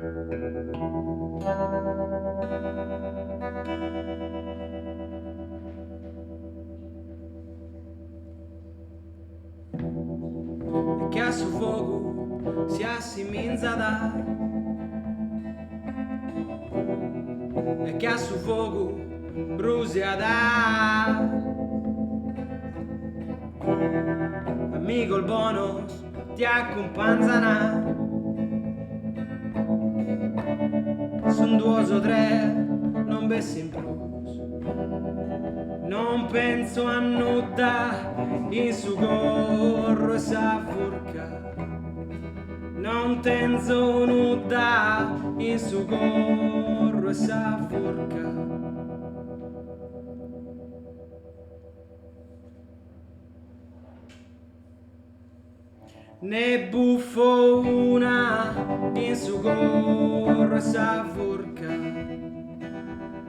E che a su fogu si assiminzat E che a su fogu brusiat Amigos bonos ti acumpanzan Sun duos o tres non bessin prus Non pentzo a nudda in su corru 'e sa furca Non tenzo nudda in su corru 'e sa furca. Ne buffo una in su corru 'e sa furca,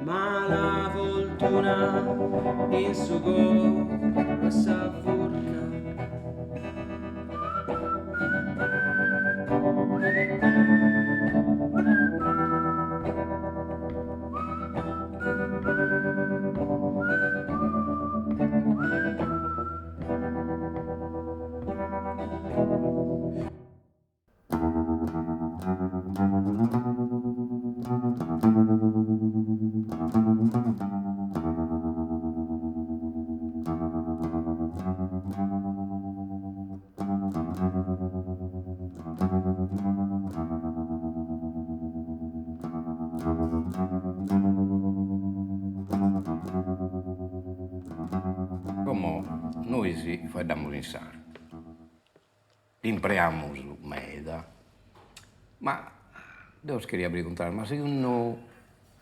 mala fortuna in su corru 'e sa furca. Como nois faeddamus in sardu, l'impreamus meda, ma deo bos cheria preguntare, ma segundu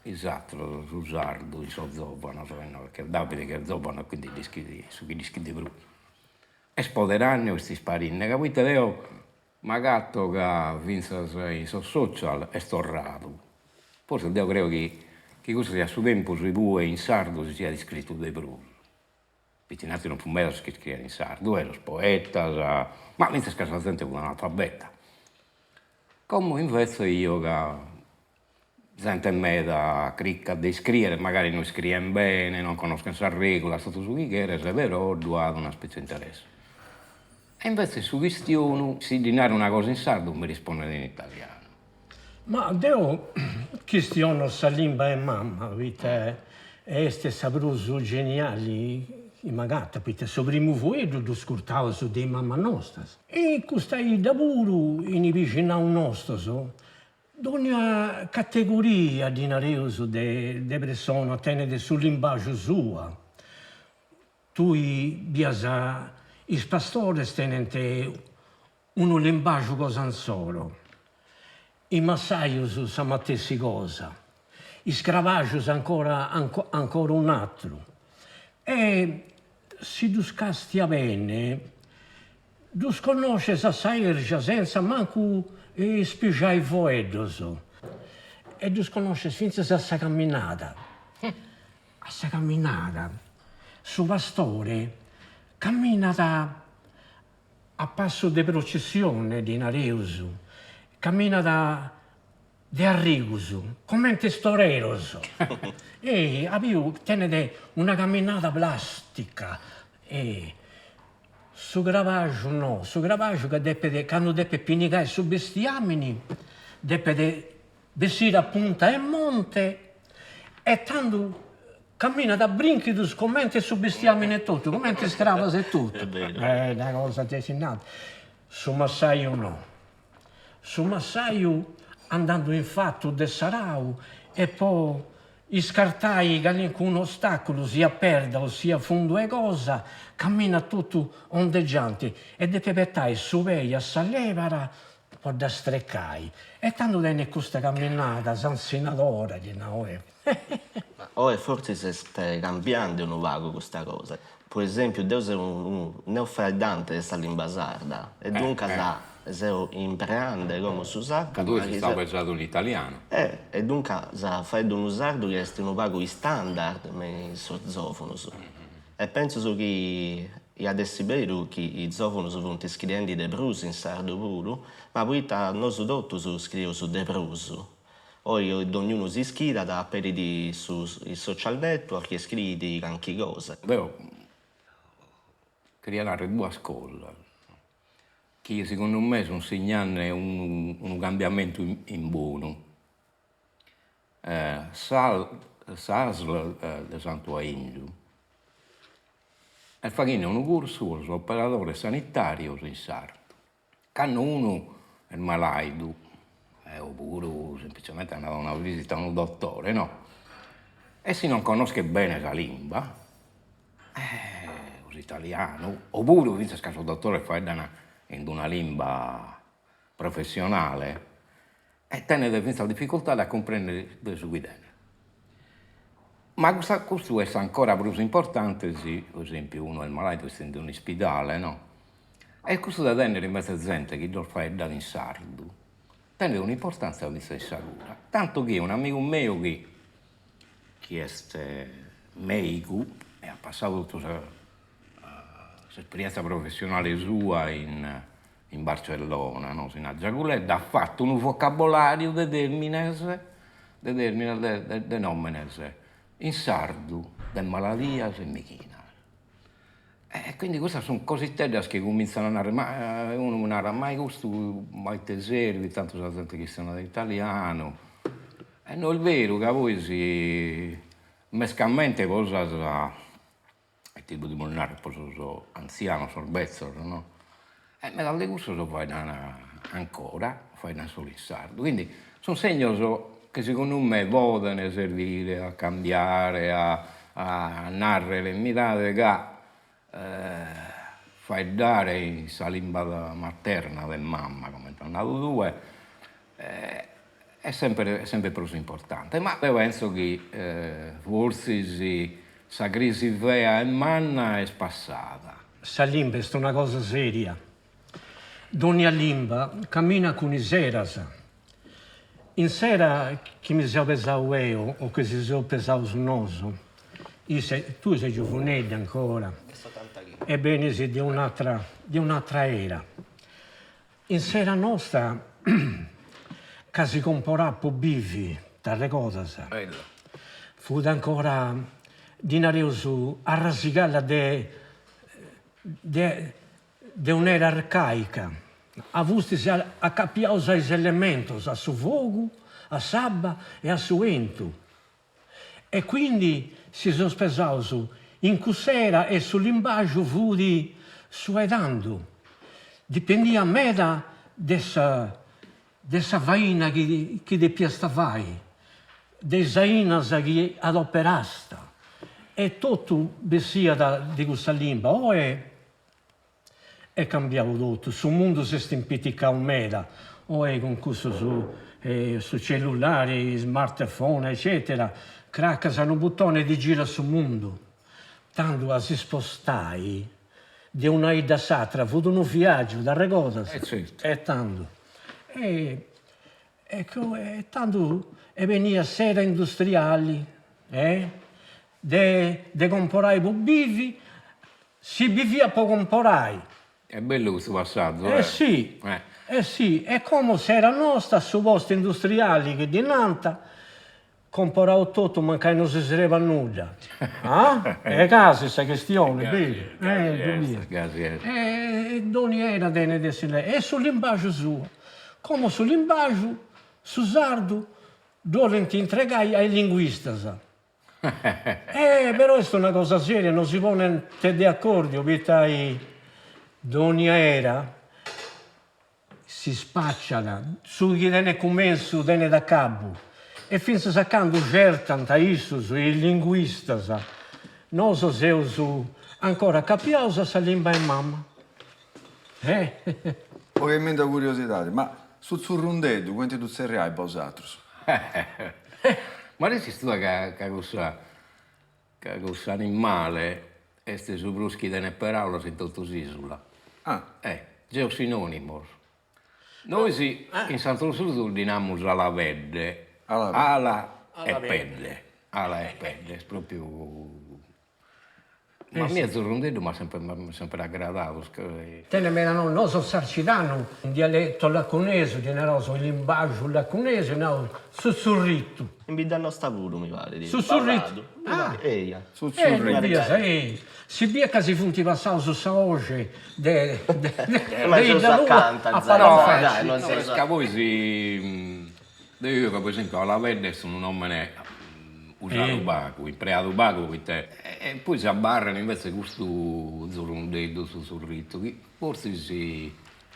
is ateros su sardu in sos zovanos, che Davide chi est zovanu quindi dd'ischit su chi dd'ischit de prus, est poderande o est isparinde, ca poita deo m'agato ca fintzas in sos social est torradu, forsis deo creo chi chi cussu siat su tempus inue in sardu si siat iscritu de prus, poita innantis non funt medas sos chi iscriiant in sardu, sos poetas, ma fintzas ca sa zente fut analfabeta. Como invece 'iyo ca zente meda cricat de iscriere, magari no iscrien bene, non connoschen sas regulas, totu su chi cheres, però ddu at una specie de interessu. E invece su chistionu, si ddi naro una cosa in sardu mi rispondet in italianu. Ma deo chistiono sa limba 'e mama, poita est sa prus geniali chi m'agato, poita su primu fueddu ddu ascurtaus de is mamas nostras. E in custa 'idda puru, in is bixinaus nostros, dogna categoria, ddi nareus, de de persona tenet su limbàgiu sua. Tui bias is pastores tenent unu limbàgiu cosa insoro, is massajos sa matessi cosa, is crabajos ancora ancora un'aturu e si ddus càstias bene ddus connosces a sa 'erja senza mancu ispijai foeddos e ddus connosces fintzas a sa caminada, a sa caminada su pastore caminat A passu de processione, ddi nareus, caminat de arrigus, comente is toreros, e a biu tenet una caminada plastica e su crabaju no, su crabaju ca depet, candu depet pinnigai su bestiamini, depet bessiri a punta 'e monte e tandu Caminat a brinchidus comente su bestiamine etotu, comente is crabas etotu. Est una cosa desinanta. Su massaju no. Su massaju andandu in fatu de s'arau e po iscartai calincunu ostaculu, siat perda o siat fundu 'e cosa, caminat totu ondeggianti e depit betai su pei a sa levara po dda strecai. E tandu tenit custa caminada santzinadora, ddi nau 'eu. Ma oe fortzis est cambiande unu pagu custa cosa. Pro esempiu deo seo unu neofaeddante de sa limba sarda e duncas seo impreande como su sardu. Ca tue ses istadu pesadu in italianu. E duncas faeddo unu sardu chi est unu pagu istandard me in sos zòvonos. E pentzo chi. Iat essi beru chi is zòvunus funt scriendi de prus in sardu puru, ma poita nosu totus scrieus de prus. Oi dognunu si schidat, aperit su is social network e scriit canchi cosa. Deo cheria narrer duas cosas chi segundu me sun signande unu unu cambiamentu in bonu. Sa s'ASL de Santu 'Ainzu est faghende unu cursu pro sos operadores sanitarios in sardu. Cando unu est malaidu o puru semplicemente andat a una visita a unu dotore no, e si non connoschet bene sa limba o s'italianu o puru finzas ca sos dotores faeddan in una limba professionale e tenet finzas dificultade a cumprender de su chi tenet. Ma custa custu est ancora prus importante si, pro esempiu, unu est malaidu est in un'ispidale no, e custu de tenner invece zente chi ddos faeddat in sardu tenet un'importanza finzas in sa cura, tantu chi un'amigu meu chi chi est meigu e at passadu totu sa s'esperienza professionale sua in in Barcellona, no, si narat Giagu Ledda, at fatu unu vocabolariu de termines, de termines de de nomenes in sardu de maladias e meighinas. E quindi custas sun cositeddas chi cuminzan a narrer, ma unu narat, ma custu ma ite servit, tantu sa zente chistionat italianu, e no est beru ca poi si mescamente po sas ite podimus narrer po sos antzianos, sos betzos no, e medas de cussos faeddan ancora, faeddan solu in sardu, quindi sun segnos chi segundu me poden servire a cambiare, a a narrer, mirade ca faeddare in sa limba materna de mamma, comente as nadu tue, est sempre est sempre prus importante, ma deo penso chi forsis sa crisi fea e manna est passada. Sa limba est una cosa seria. Dònnia limba caminat cun is eras. In s'era chi mi seu pesau eo o chi si seus pesaus nosu, isse, tui ses giovuneddu ancora e benis de un'atra de un'atra era. In s'era nosta ca si comporàt po bivi, t'arregodas? Fut ancora, ddi nareus, arrasigada de de de un'era arcaica, a fustis acapiaus a is elementos, a su fogu, a s'abba e a su 'entu. E quindi si seus pesaus in cuss'era e su limbàgiu fut su 'e tandu, dipendiat meda de sa de sa faina chi chi depiast fai, de is ainas chi adoperast e totu bessiat de cussa limba. Oe Est cambiau totu, su mundu s'est impiticau meda, oi cun cussus su cellulari, smartphone eccetera, cracas unu butoni e ti girat su mundu. Tandu a si spostai de una 'idda a s'atra fut unu viaggiu, t'arregodas? E certu. E tandu. E e tandu e beniat s'era industriali e de de comporai po bivi, si biviat po comporai. Est bellu custu passazu, eh. Eh si, eh si, e como s'era nosta, su post industriali chi ddi nant, comporaus totu mancai no si srebat nudda. Ah? Est gasi sa chistioni, biri? Gasi est, gasi est. E donni era tenet si e su limbàgiu suo. Como su limbàgiu, su sardu, ddu 'olint intregai a is linguistas. Eh, però est una cosa seria, no si ponent de acordiu, poita dònnia era si spaciat, su chi tenet cumentzu tenet acabu, e fintzas a candu certant issus, is linguistas, nosu seus ancora acapiaus a sa limba 'e mama. Bogheimindi una curiosidadi, ma su tzurrundeddu cumenti ddu tzerriais bosatrus? Ma l'ischis tue ca ca cussa ca cuss'animale est su prus chi tenet peraulas in totu s'isula? Ah. Eh, geosinonimos. Nois in Santu Lussurzu ddi namus alapedde, ala e pedde, ala e pedde, est propriu. Ma a mie tzurrundeddu m'at sempre m'at sempre agradadu. Tenet meda no, nosu Sarcidanu in dialetto lacunesu ddi naraus in limbàgiu lacunesu naraus su tzurritu. In bidda nosta puru mi parit. Su tzurritu. Ah. Eia. Su tzurritu. Ehi, si biet ca si funt passaus sa 'oxi de de Ma seus acanta a Palau. No, est ca poi si Deo 'ido ca pro esempiu Alaved est unu nomene usadu pagu, impreadu pagu poite e poi si abarrat invece custu tzurrundeddu, su tzurritu, chi fortzis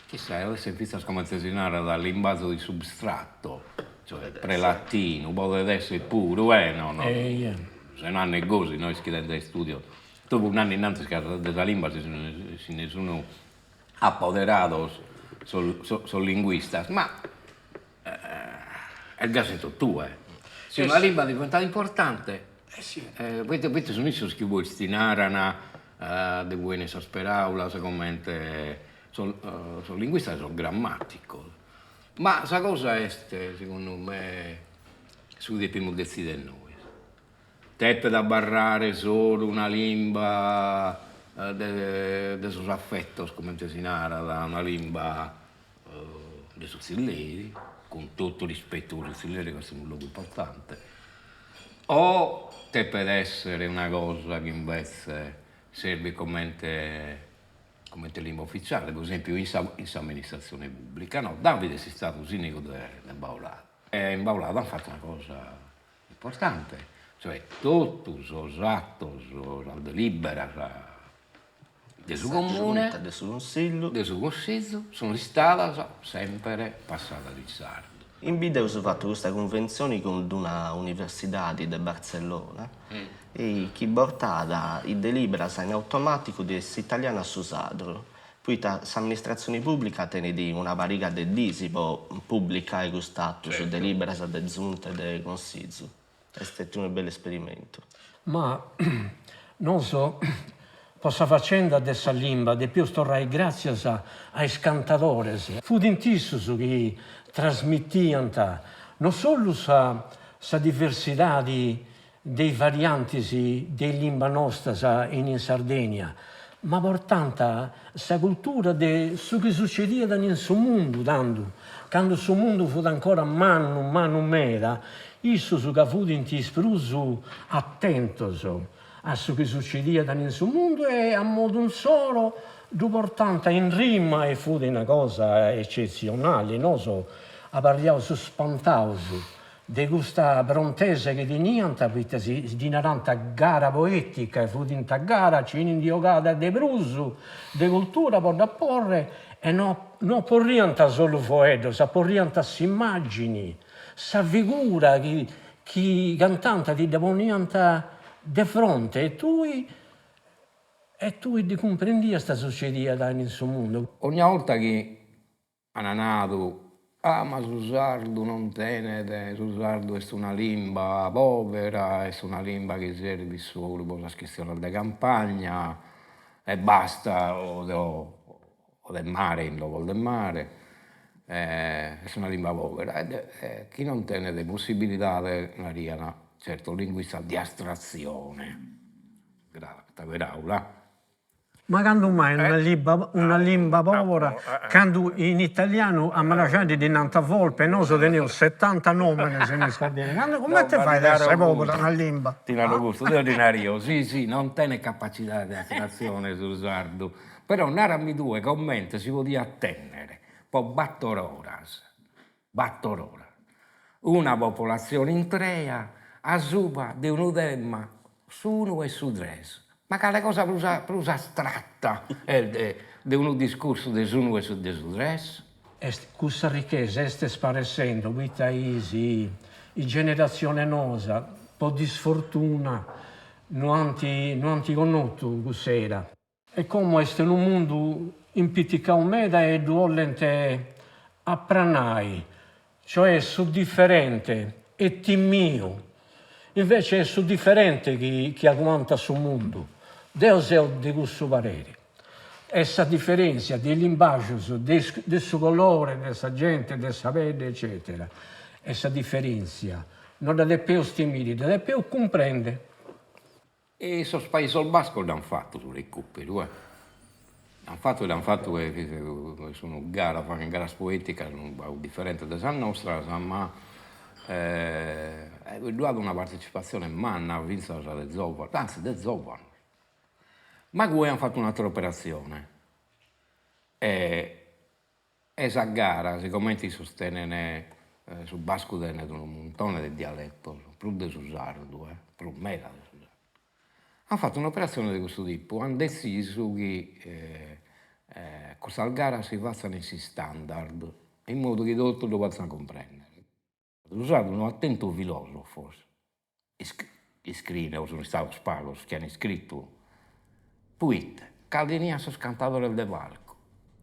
chissà podet esser fintzas comente si narat limbazu di substrato, cioè prelatinu, podet esser puru e no no seu nande gosi no est chi tenzo istudios, tue fus nande innantis ca de sa limba si si nde sun apoderados sos sos linguistas, ma Est gasi in totue. Si una limba diventat importante, poita poita sun issos chi poi ti naran de ue 'enin sas peraulas, comente sos sos linguistas sos grammaticos. Ma sa cosa est, segundu me, su chi depimus detzidere nois. Depet abarrare solu una limba de de sos afetos, comente si narat, una limba de su tzilleri, cun totu rispetu pro su tzilleri ca est unu logu importante, o depet essere una cosa chi invece servit comente comente limba ufitziale, pro esempiu in sa in s'amministratzione pubblica, no, Davide est istadu sindigu de de Bauladu e in Bauladu an fatu una cosa importante, cioè totu sos atos, sas deliberas de su comune, de su consillu, de su consizu sun istadas semper passadas in sardu. In bidda eus fatu custa cunventzioni cun d'una universidadi de Bartzellona chi bortat is deliberas in automaticu de s'italianu a su sadru, poita s'amministratzioni pubblica tenit una pariga de dis po publicai cust'atus, deliberas de zunta e de consizu. Est stetiu unu bellu esperimentu. Ma nosu po sa facenda de sa limba depius torrai gràtzias a is cantadores. Fudint issus chi trasmitiant no solu sa sa diversidadi de is variantis de is limbas nostras in in Sardegna, ma portant sa cultura de su chi sucediat in su mundu tandu, candu su mundu fut ancora mannu mannu meda, issus ca fudint is prus atentos a su chi sucediat in su mundu e a modu insoro ddu portant in rima e fut una cosa eccetzionali, nosu abarriaus spantaus De custa prontesa chi teniant, poita si ddi narant gara poetica e fudint a gara chini ndi 'ogat de prus de cultura po dd'aporri e no no aporriant solu foeddos, aporriant s'immagini, sa figura chi chi cantant ti dda poniant de fronte e tui e tui ddi cumprendiast ita sucediat in su mundu. Ogna 'olta chi Ana nadu, ah ma su sardu non tenet, su sardu est una limba povera, est una limba chi servit solu po sas chistiones de campagna e basta, o o de mare, in logos de mare, est una limba povera e chi non tenet possibilidade, narian certos linguistas, di astrazione, custa peraula Ma candu mai una limba una limba pobora, candu in italianu a mraxani ddi nant volpe, nosu teneus setanta nomenes in Sardegna, candu cumenti fait a essi pobora una limba? Ti naro custu, deo ddi nario, si si, non tenet capacidade de astrazione su sardu, però narami tue comente si podiat tennere po battor oras, battor oras, una popolatzione intrea asuba de unu tema s'unu e su tres. Ma cale cosa prus prus astratta est de unu discursu de s'unu e de su tres? Est cussa richesa est sparessendo poita is is generatziones noas po disfortuna no ant no ant connotu cuss'era. E como est unu mundu impiticau meda e ddu 'ollent apranai, cioè su diferente est timiu, invece est su diferente chi chi aguantat su mundu, deo seo de cussu pareri. E sa diferentzia de is limbàgios, de de su colore de sa gente, de sa pedde eccetera, est sa diferentzia, no dda depeus timiri, dda depeus cumprendi. E sos Paisos Bascos dd'ant fatu su recuperu, eh. Dd'ant fatu e dd'ant fatu e sun garas, faghen garas poeticas unu pagu diferentes de sas nostras, ma ddu at una partecipatzione manna fintzas de zovanos, antzis de zovanos. Ma cue ant fatu un'atera operatzione e sa gara, sigomente issos tenent, su bascu tenet unu muntone de dialetos, prus de su sardu, prus meda de su sardu, ant fatu un'operatzione de custu tipu, ant detzisu chi custas garas si fatzant in s'istandard, in modu chi totus ddu potzant cumprender. Su sardu no at tentu filosofos iscriende, o sun istados pagos chi an iscritu, poite ca teniat sos cantadores de palcu,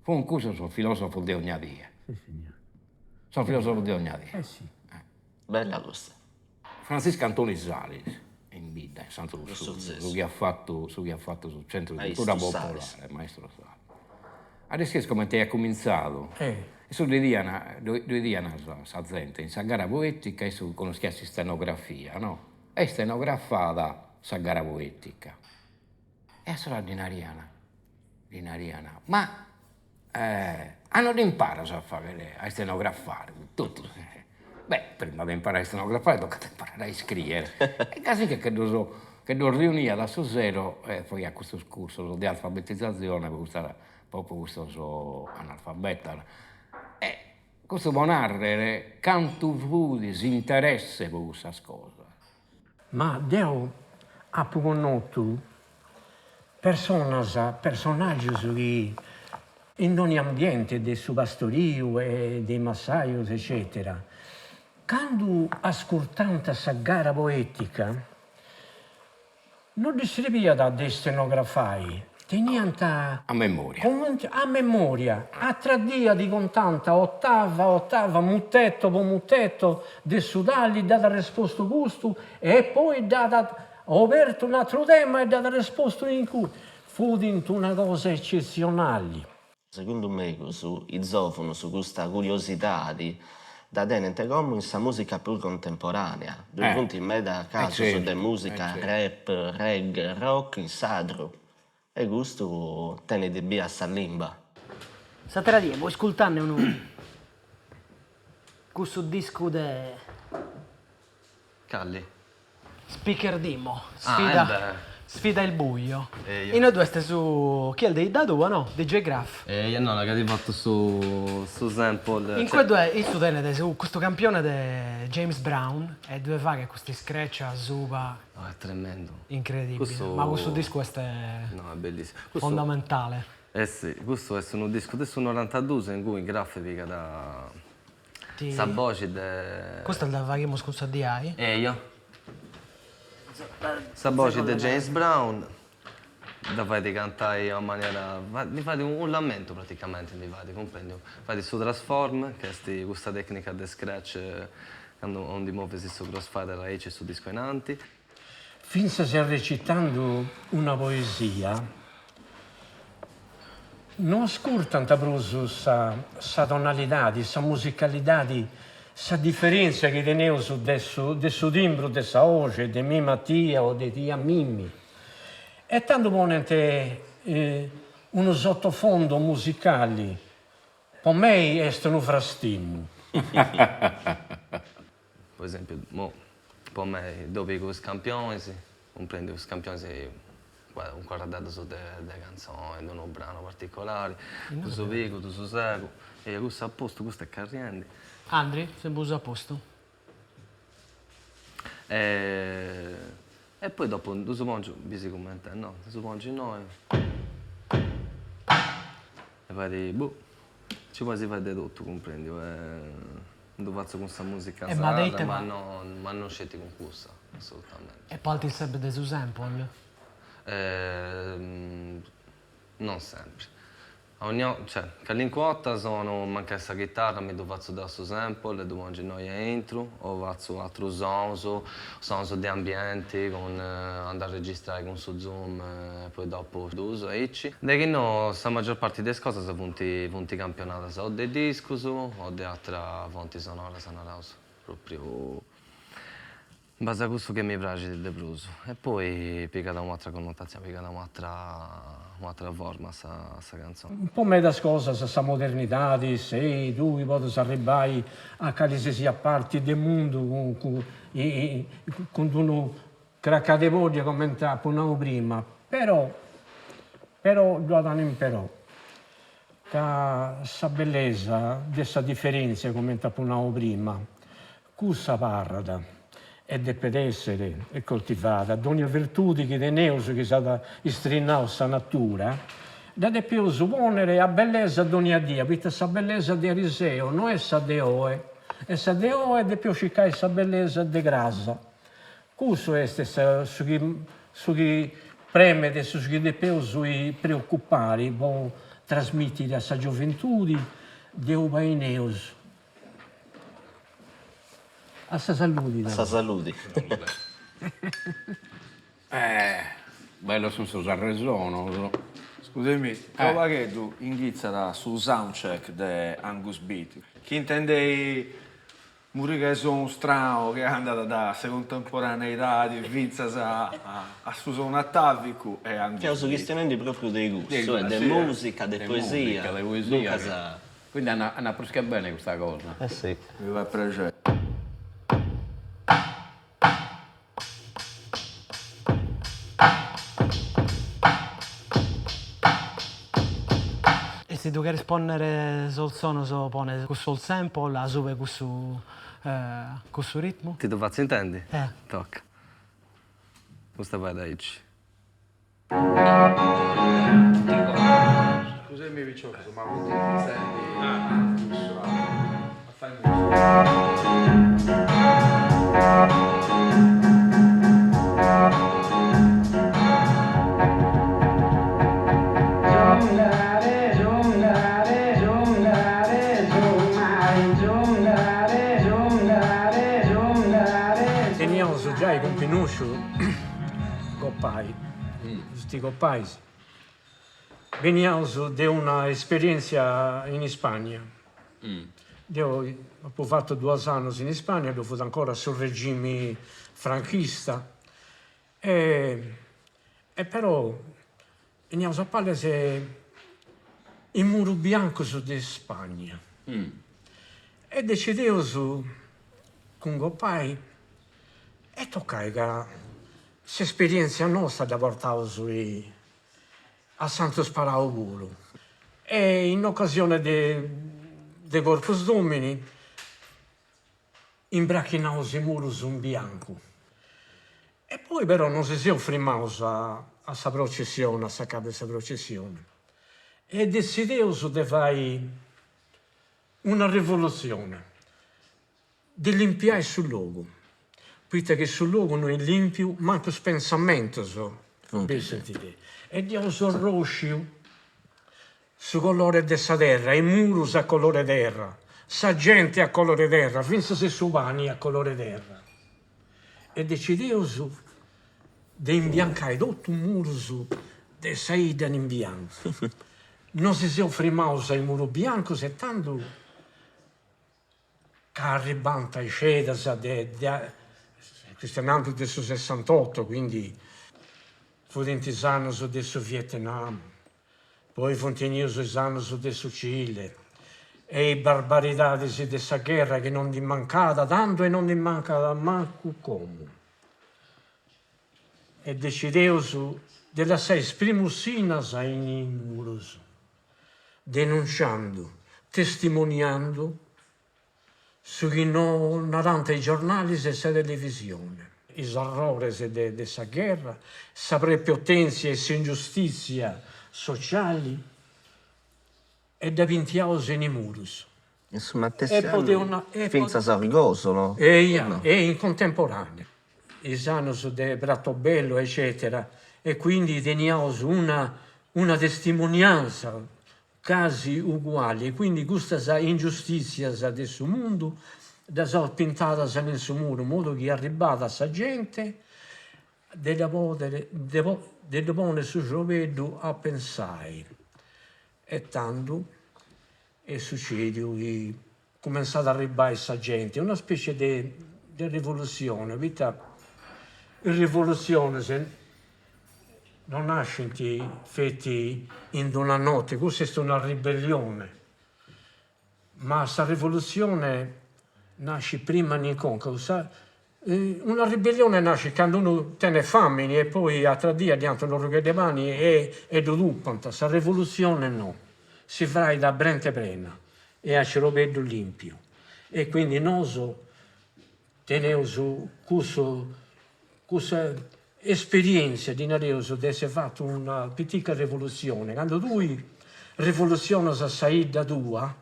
fun cussos sos filosofos de ogna die, sos filosofos de ogna die. Bella custa. Frantziscu Antoni Salis in bidda, in Santu Lussurzu, su chi at fatu su chi at fatu su centru de cultura popolare, maestru Salis. A dd'ischies comente aiat cumintzadu? Issu ddu 'idian ddu 'idian sa zente in sa gara poetica, issu connoschiat s'istenografia no, e istenografat sa gara poetica. E assora ddi narian, ddi narian, ma a no dd'imparas a fagher a istenografare, totu, beh prima de imparare a istenografare tocat a imparare a iscriere, e gasi che ddos che ddos riuniat a su sero e faghiat custos cursos de alfabetizzazione pro custa pro custos analfabetas. E custu pro narrer cantu fut s'interesse pro cussas cosas. Ma deo apu connotu personas, personaggius chi in dogni ambiente de su pastoriu e de is massajus eccetera, candu ascurtant sa gara poetica No ddis srebiat de istenografai, teniant. A memoria. A memoria. Atra dia ti contant otava otava, muteto po muteto, de su tali dd'at arrespostu custu e poi dd'at obertu un'atru tema e dd'at arrespostu in cussu. Fudint una cosa eccetzionali. Segundu megus is zòvunus custa curiosidadi dda tenent como in sa mùsica prus contemporànea, ddoi funt meda casos de mùsica rap, reggae, rock in sadru e custu tenit bia sa limba. S'atera die fui iscultande unu cussu discu de. Cali? Speaker Dimo, sfida sfida il buio. Innoi ddu est su, chi est de 'idda tua no? DJ Graf. Eia no, ca at fatu su su sample. In cue ddu est, issu tenet su custu campione de James Brown e ddue faghet custu scratch asuba. No est tremendu. Incredibile, ma cussu discu est. No est bellissimu. Fondamentale. Eh si, custu est unu discu de su norantadus e ingui Graf pigat Sa boxi de. Custa dda faghimus cun sa DI? Eja. Sa boxi de James Brown dda fait cantai a manera, ndi fait unu lamentu praticamenti ndi fait, cumprendiu? Fait su transform, ca est custa tecnica de scratch candu aundi movis su crossfader aici e su discu ainanti. Fintzas recitando una poesia, no ascurtant prus sa sa tonalidadi, sa musicalidadi, sa diferentzia chi teneus de su de su timbru de sa 'oxi de mimma a tia o de tia a mimmi. E tando ponent unu sottofondo musicali, po mei est unu frastimu. Po esempiu, mo, po mei, deu pigu is campionis, cumprendiu, is campionis incuadraddus de de cantzoni, de unu branu particolari, ddus pigu, ddus segu, e cussu a postu, custu est carriendi. Andri, semus a postu. E poi dopu ddus pongiu, bisi cumenti est, no, ddus pongiu innoi e fait, boh, nci podis fai de totu, cumprendiu, Ddu fatzu cun sa musica sarda, ma no ma non sceti cun cussa, assolutamente. E partis sempri de su sample? Non sempri. Ogni cioè, calincuna 'orta sonu mancai sa chitarra mi ddu fatzu deu su sample e ddu pongiu innoi aintru, o fatzu atrus sonus, sonus de ambienti cun andu a registrai cun su zoom e poi dopu ddus aici. De chi no sa maggior parti de is cosas funt funt campionadas o de discus o de atras fonti sonoras naraus propriu. In base a cussu chi mi praxit de prus. E poi pigat u'atra connotatzioni, pigat u'atra u'atra forma sa sa cantzoni. Po medas cosas sa modernidadi, sei, tui podis arribbai a cali si siat parti de mundu cun cun d'unu cracadeboddia cumenti apu nau prima, però però ddu at unu però, ca sa bellesa de sa diferentzia cumenti apu nau prima, Cussa abarrat e depet èssere coltivada. Dònnia virtudi chi teneus chi s'at istrinau sa natura, dda depeus pònnere a bellesa dònnia dia, poita sa bellesa de ariseu no est sa de oe, e sa de oe depeus circai sa bellesa de cras. Cussu est su chi su chi premet e su chi depeus preocupare po trasmìtiri a sa gioventudi de auba 'eneus. A sa saludi. A sa saludi. Eh, bellos sun sos arresonos. Scusemi, unu pagheddu inghitzat su soundcheck de Angus Beat, chi intendei muriga 'e sonu stranu chi andat da sa contemporaneidadi fintzas a su sonu atavicu e Angus Beat. Fiaus chistionendi propriu de cussu, de musica, de poesia, duncas Quindi andat prus che bene custa cosa. Eh si. Mi fait prexeri. E si ddu cheres ponnere sos sonos pones cussos sample asuba 'e cussu cussu ritmu? Ti ddu fatzu intendi? Eh. Toca. Custa fait aici. Scusemi piciocus, ma funt ingitzendi cussu a fai musica. Teniaus giai cun Pinucciu gopai, sti gopais, beniaus de una esperientzia in Ispagna, deu apu fatu duus annus in Ispagna, ddu fut ancora su regimi franchista e e però 'eniaus a palas is murus biancus de Ispagna e decideus cun gopai E tocai ca s'esperientzia nosta dda portaus a Santu Sparau puru. E in ocasione de de Corpus Domini imbrachinaus is murus in biancu. E poi però non si seus frimaus a sa processioni, a s'acabu de sa processioni, e detzideus de fai una rivolutzioni De limpiai su logu, poita chi su logu no est limpiu mancu is pensamentus bessint. E dd'iaus arrosciu su colore de sa terra, is murus a colore terra, sa genti a colore terra, fintzas e su pani a colore terra. E decideus de imbiancai totu is murus de sa 'idda in biancu. No si seus frimaus a is murus biancus e tandu Ca arribant iscedas de de chistionandu de su sessantotto, quindi furint is annus de su Vietnam, poi funt 'enius is annus de su Cile e is barbaridadis de sa gherra chi non ndi mancàt tandu e non ndi mancat mancu como. E decideus de lassai is primus sinas in is murus. Denunciandu, testimoniandu su chi no narant is giornalis e sa televisione. Is arrores de sa gherra, sa prepotèntzia e s'ingiustìtzia sociali e dda pintiaus in is murus. In su matessi annu fintzas Orgosolo. Eia, e in contemporanea, is annus de Pratobello eccetera e quindi teniaus una una testimonianza casi uguali e quindi custas ingiustìtzias de su mundu ddas aus pintadas in su muru in modu chi arribàt a sa gente de dda podere de ddu ponni su ciorbeddu a pensai e tandu Est sucediu chi cumentzat a arribbai sa genti, una specie de de rivoluzione, poita. Is rivolutziones non nascint feti in d'una note, cussa est una ribellione, ma sa rivolutzione nascit prima in conca, una ribellione nascit candu unu tenet famini e poi atra dia ddi 'ant unu arrogheddu 'e pani e ddu tupant, sa rivolutzione no, si fraigat a brente prena e a cerobeddu limpiu e quindi nosu Teneus cussu cussa esperientzia, ddi nareus, de essi fatu una pitica rivolutzione, candu tui rivolutzionas sa 'idda tua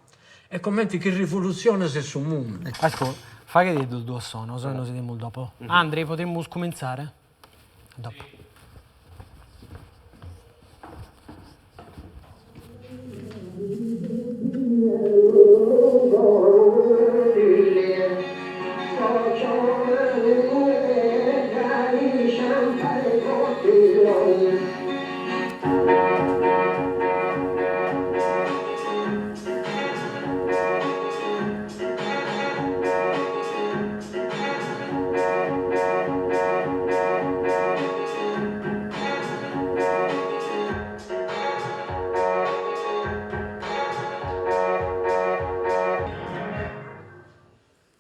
est cumenti chi rivolutzionas su mundu. Ascurta, faghe duos sonos e nos 'idimus dopo. Andri, podimus cumintzare? A dopo.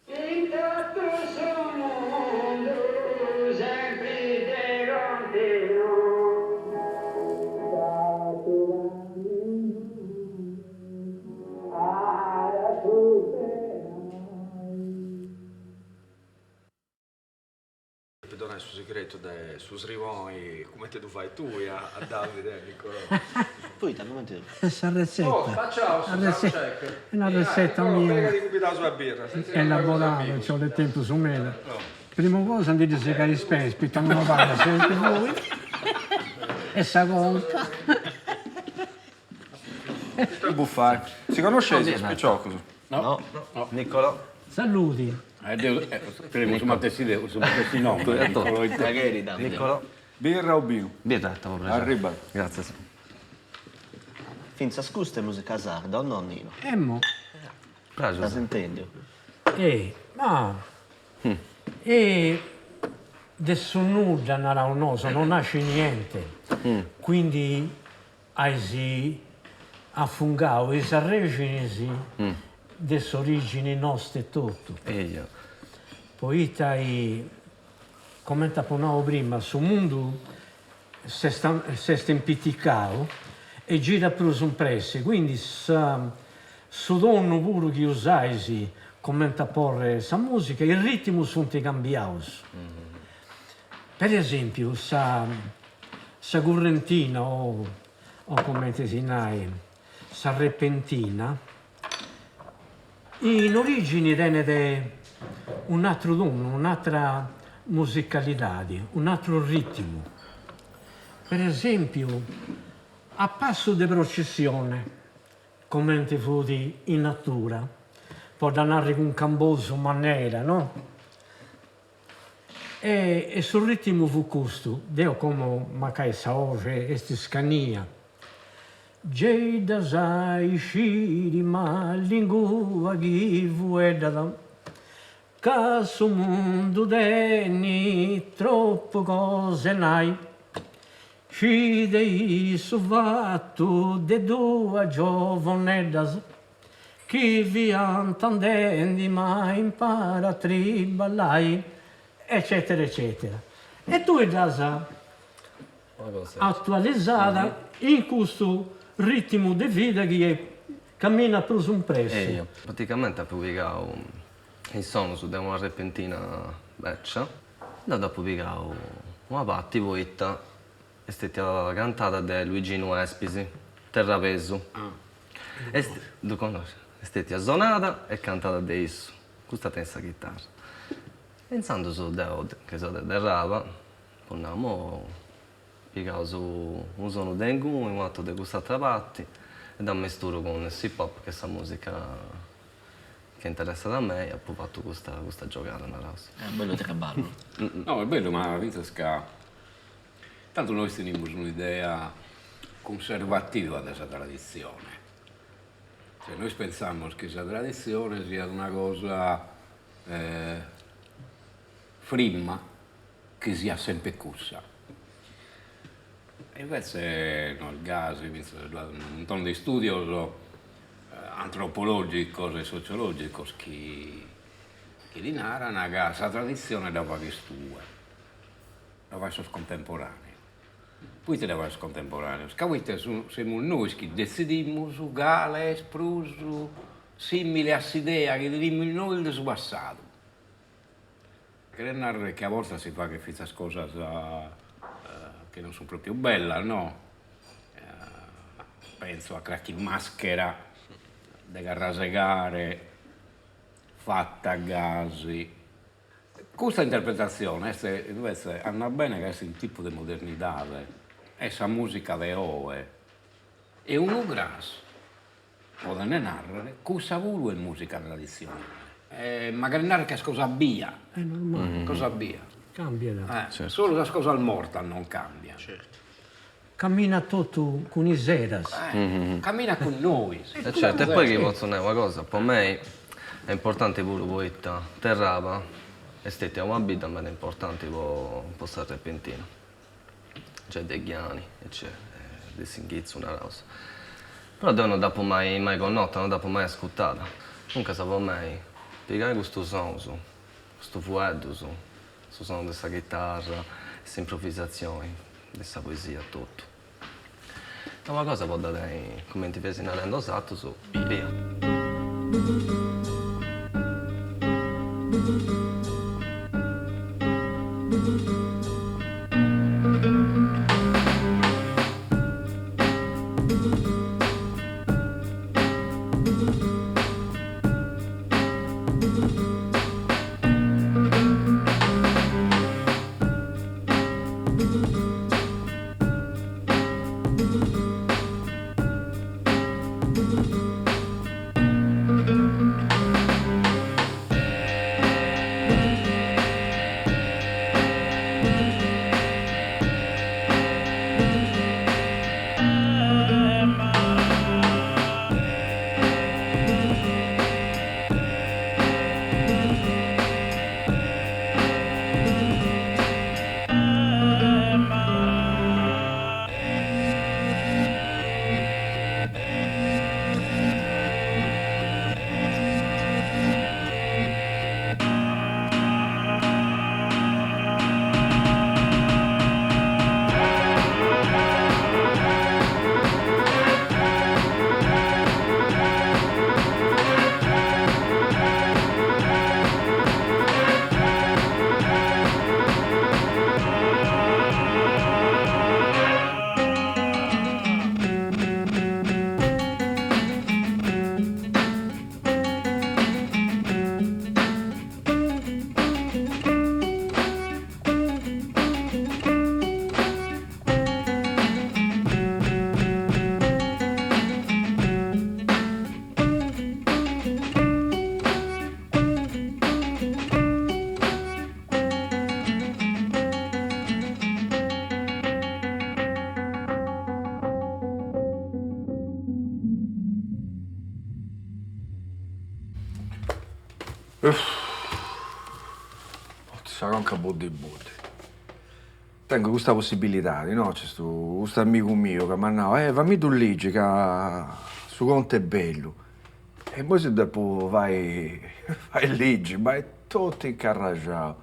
In totu su mundu sempri de continu. Sa camminandu at a superai. Depi donai su segretu de su sriboni cumenti ddu fai tui a Davide e a Nicolò. Poita cumenti ddu fai? Sa retzeta. Oh spaciau su soundcheck. Est una retzeta mia. Prega di cumbidau sa birra. Elaborada, nci 'olit tempus meda. Primu cosa ndi ddi segai is peis, poita non abarrat sempri innoi. E sa conca. Ita bufai. Si connosceis is piciocus? No. Nicolò. Saludi. Deu tenemus su matessi deu su matessi nomini. Nicolò. Birra o binu? Birra, t'apo prexau. Arribat. Gràtzias. Fintzas custa est musica sarda, o no Nino? Emmo. Praxus. As intendiu? E ma e de su nudda, naraus nosu, non nascit niente, quindi Ais afungau is arrexinis de s'origini nosta etotu. Poita comente apu nau prima, su mundu s'est impiticau e girat prus in pressi, quindi su tonu puru chi usais comente a porri sa musica, is ritmus sunt cambiaus. Per esempiu sa Sa currentina o o comente si nai sa repentina in origini tenet un'atru tonu, un'atra musicalidadi, un'atru ritmu. Per esempiu a passu de processione, comente fut in natura, po dda narri cun Cambosu manera, no? E su ritmu fut custu, deo como mancai sa 'oxe est iscania, Gei dd'as a isciri ma lingua chi fueddat, ca su mundu tenit tropu cos'e nai, Scidei su fatu de duas giovoneddas Chi fiant andendi ma impari a triballai, eccetera eccetera. E tui dd'as atualizada in custu ritmu de vida chi caminat prus in pressi. Eja, praticamente apu pigau is sonus de una repentina beccia, deu nd'apu pigau una parti poita Est stetia cantada de Luiginu Espis, terrabesu. Est, ddu connoscis? Est stetia sonada e cantada de issu, custa tenit sa chitarra. E intzandus deu, chi seu de Terraba, apu nau, mo pigaus unu sonu de inguni, u' ateru de cust'atera parti e dd'amesturu cun s'hip hop chi est sa musica chi interessat a mei, apu fatu custa custa giogada, naraus. Est bellu traballu. No, est bellu, ma fintzas ca Tantu nois tenimus un'idea cunservativa de sa traditzione, cioè nois pensamus chi sa traditzione siat una cosa frimma, chi siat sempre cussa. E invece no est gasi, fintzas ddu at unu muntone de istudios antropologicos e sociologicos chi chi ti naran ca sa traditzione dda faghes tue, dda faent sos contemporaneos. Poite dda faent sos contemporaneos? Ca poite semus nois chi detzidimus cale est prus simile a s'idea chi tenimus nois de su passadu. Cheret narrer chi a bortas si faghet fintzas cosas chi non sunt propriu bellas, no? Pentzo a carchi maschera de carrasegare fata gasi. Custa interpretatzione est invece andat bene ca est unu tipu de modernidade, est sa musica de oe e unu cras Poden narrer, cussa puru est musica traditzionale. Ma cheret narrer ca est cosa bia. Est normale. Cosa bia. Cambiat. Solu sas cosas mortas non cambian. Certu. Caminat totu cun is eras. Caminat cun nois. E certu, e poi chi potzu nai una cosa, po mei est importanti puru poita Terraba est stetia una bidda meda importanti po s'arrepentina. Giai deghi anni e c'est de s'inghitzu naraus. Però deu no dd'apu mai mai connota, no dd'apu mai ascurtada. Duncas po mei pigai custus sonus, custus fueddus, su sonu de sa chitarra, s'improvisatzioni de sa poesia totu. Est una cosa po dda tenni, cumenti feis narendi 'osatrus, bia. Sa conca buddi buddi. Tengu custa possibilidadi, no, nc'est custu amigu miu ca m'at nau, eh famiddu ligi ca su contu est bellu E immoi si depu fai fai ligi, ma est totu incarraxau,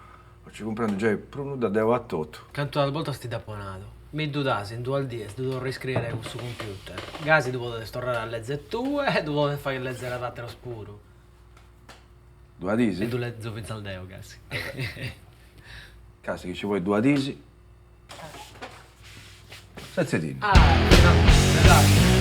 non nci cumprendu giai prus nudda deu a totu. Cantu bortas ti dd'apo nadu, mi ddu das in duas dies ddu torro a iscriere cun su computer, gasi ddu podes torrare a lezer tue e ddu podes fagher lezer a àteros puru. Duas dis? E ddu lezo fintzas deo gasi. Casi chi ci bolit duas dis. Setzedindi. Ah, esatto.